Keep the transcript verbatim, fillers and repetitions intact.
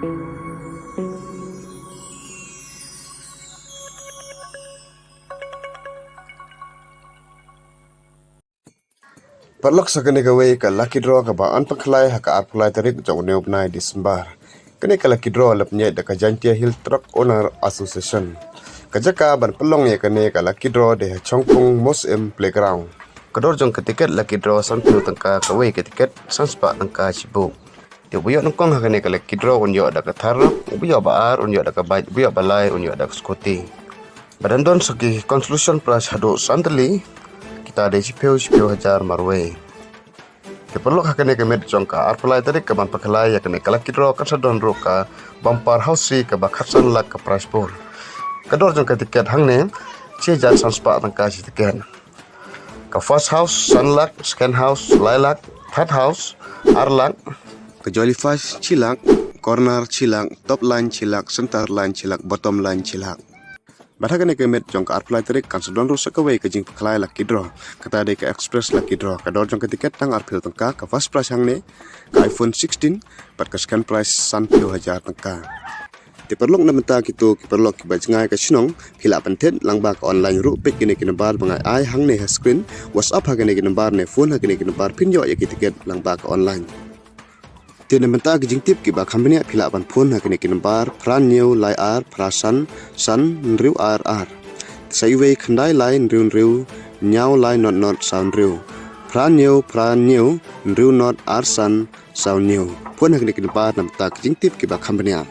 Paralok, sa kane kawei ka lucky draw kaba yn pynkhlaiñ ha ka arphew lai tarik jong une u bnai December. Kane ka lucky draw la pynïaid da ka Jaintia Hills Truck Owner Association. Ka jaka ban pynlong ïa kane ka lucky draw dei ha Chongpung Mosim Playground. Ka dor jong ka tiket lucky draw sanphew tyngka kawei ka tiket, san spah tyngka shibun. Te uba ïoh nyngkong ha kane ka lucky draw un ïoh da ka Thar, uba ïoh ba ar un ïoh da ka bike, uba ïoh ba lai un ïoh da ka scooty. Ba dang don sa ki consolation prize haduh san tylli, kita dei shiphew, shiphew hajar marwei. Te paralok, ha kane ka miet jong ka arphew lai tarik kaban pynkhlaiñ ïa kane ka lucky draw kan sa don ruh ka bumper housie kaba khatsan lak ka prize pool. Ka dor jong ka tiket hangne, shi hajar san spah tyngka shi tiket. Ka first house san lak, second house lai lak, third house ar lak, ka jolly five shi lak, corner shi lak, top line shi lak, center line shi lak, bottom line shi lak. Bad ha kane ka miet jong ka arphew lai tarik kan sa don ruh sa kawei ka jingpynkhlaiñ lucky draw, kata dei ka express lucky draw. Ka dor jong ka tiket tang arphew tyngka, ka first prize hangne ka iPhone sixteen, bad ka second prize sanphew hajar tyngka. Te paralok, na bynta kito ki paralok kiba jngai ka shnong, phi lah ban thied lyngba ka online ruh, peit kine ki nambar ba nga ai hangne ha screen, WhatsApp ha kine ki nambar ne phone ha kine ki nambar, phin ïoh ïa ki tiket lyngba ka online. Te na bynta ki jingtip kiba kham bniah, phi lah ban phone ha kine ki nambar: phra hynñiew lai ar phra san san hynriew ar ar, sa iwei khyndai lai hynriew hynriew hynñiew lai nod nod saw hynriew, phra hynñiew phra hynñiew hynriew nod ar san saw hynñiew. Phone ha kine ki nambar na bynta ki jingtip kiba kham bniah.